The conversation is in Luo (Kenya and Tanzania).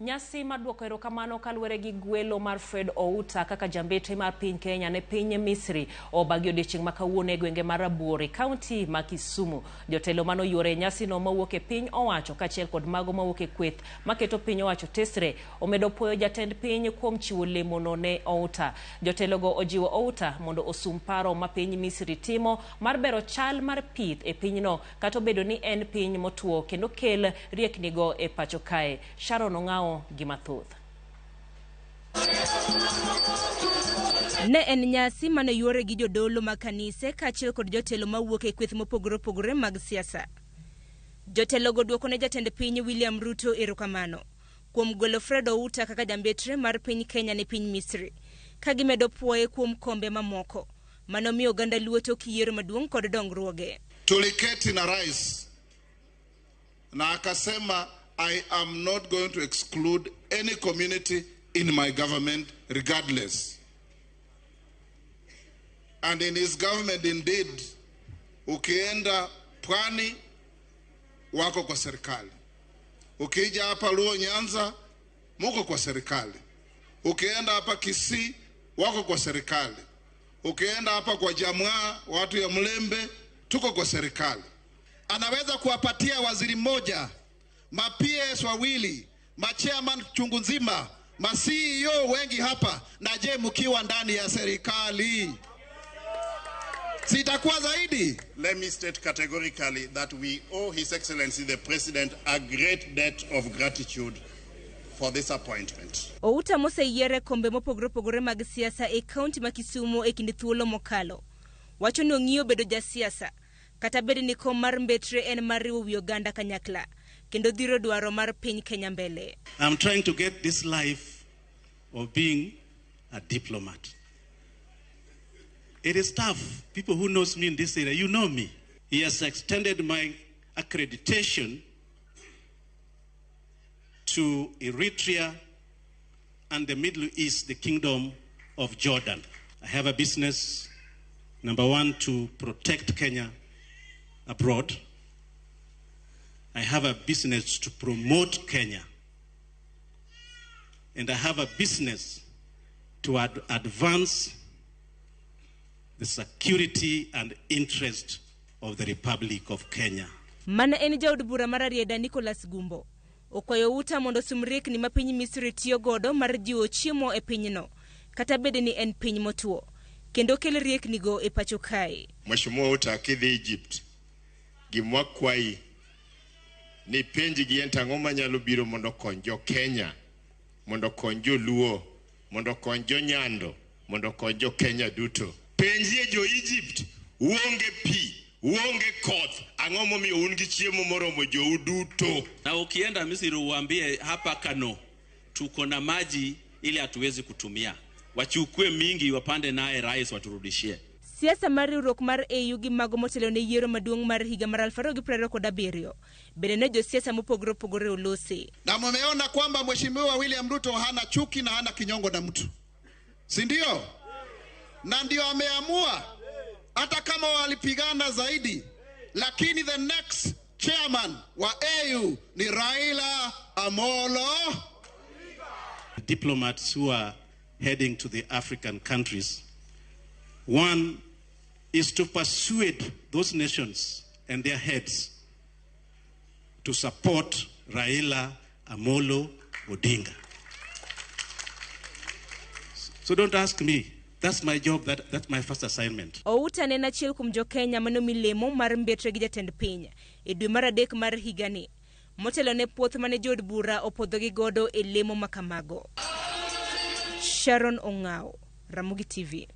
Nyasi mar duoko erokamano kaluwore gi gwelo mar Fred Outa kaka jambetre mar piny Kenya ne piny Misri obagi odiechieng' ma kawuono e gwenge mar Rabuor e kaunti ma Kisumu. Jotelo mane oyuore e nyasino mawuok e piny owacho kaachiel kod mago mawuok e kweth maketo piny owacho tesre omedo puoyo jatend piny kuom chiwo lemono ne Outa. Jotelogo ojiwo Outa mondo osum paro ma piny Misri timo mar bero chal mar pith e pinyno kata obedo ni en piny motwo kendo kel rieknigo e pacho kae. Sharon Ong'awo gi mathoth. Ne en nyasi mane oyuore gi jodolo mag kanise kaachiel kod jotelo mawuok e kweth mopogore opogore mag siasa. Jotelogo duoko ne jatend piny William Ruto erokamano kuom gwelo Fred Outa kaka jambetre mar piny Kenya ne piny Misri, ka gimedo puoye kuom kombe mamoko mane omiyo oganda Luo tok yiero maduong' kod dongruoge. Tuliketi na rais na akasema I am not going to exclude any community in my government regardless. And in his government indeed, ukienda pwani wako kwa serikali, ukija hapa Luo Nyanza muko kwa serikali, ukienda hapa Kisii wako kwa serikali, ukienda hapa kwa Jamwa watu ya Mlembe tuko kwa serikali. Anaweza kuwapatia waziri mmoja, ma PS wawili, ma chairman chungu nzima, ma CEO wengi hapa. Na je, mkiwa ndani ya serikali sitakuwa zaidi? Let me state categorically that we owe His Excellency the President a great debt of gratitude for this appointment. Outa moseyier e kombe mopogore opogore mag siasa e kaunti ma Kisumu e kind thuolo mokalo wacho ni ong'iyo bedo jasiasa kata bed ni kom mar mbetre en mar riwo wi oganda kanyakla kendo dhiro dwaro mar piny Kenya mbele. I'm trying to get this life of being a diplomat. It is tough. People who knows me in this area, you know me. He has extended my accreditation to Eritrea and the Middle East, the Kingdom of Jordan. I have a business, number one, to protect Kenya abroad. I have a business to promote Kenya. And I have a business to advance the security and interest of the Republic of Kenya. Mana en jaod bura mar Rarieda Nicholas Gumbo okwayo Outa mondo osum riekni ma piny Misri tiyo godo mar jiwo chiemo e pinyno kata bed ni en piny motwo kendo kel rieknigo e pacho kae. Mheshimiwa Outa kidhi Egypt gima wakwayi ni penjgi en tang'o manyalo biro mondo okony jo Kenya, mondo okony joluo, mondo okony jo Nyando, mondo okony jo Kenya duto. Penjie jo Egypt, uonge pi, uonge koth, ang'o momiyo un gi chiemo moromo jou duto? Na ukienda Misri uambie hapa Kano tuko na maji ili hatuwezi kutumia, wachukue mingi wapande naye rais waturudishie. Siasa mar riwruok mar AU gi mago motelo ne yiero maduong' mar higa mar 2027 bende ne josiasa mopogore opogore olose. Na mumeona kwamba Mheshimiwa William Ruto hana chuki na hana kinyongo na mtu, si ndio? Na ndio ameamua hata kama walipigana zaidi, lakini the next chairman wa AU ni Raila Amolo. Diplomats who are heading to the African countries, one is to persuade those nations and their heads to support Raila Amolo Odinga. So don't ask me. That's my job. That's my first assignment. Outa ne en achiel kuom jo-Kenya mane lemo mar mbetre gi jatend piny e dwe mar adek mar higani motelo ne puoth mane jood bura opodhogi godo e lemo makamago. Sharon Ong'awo, Ramogi TV.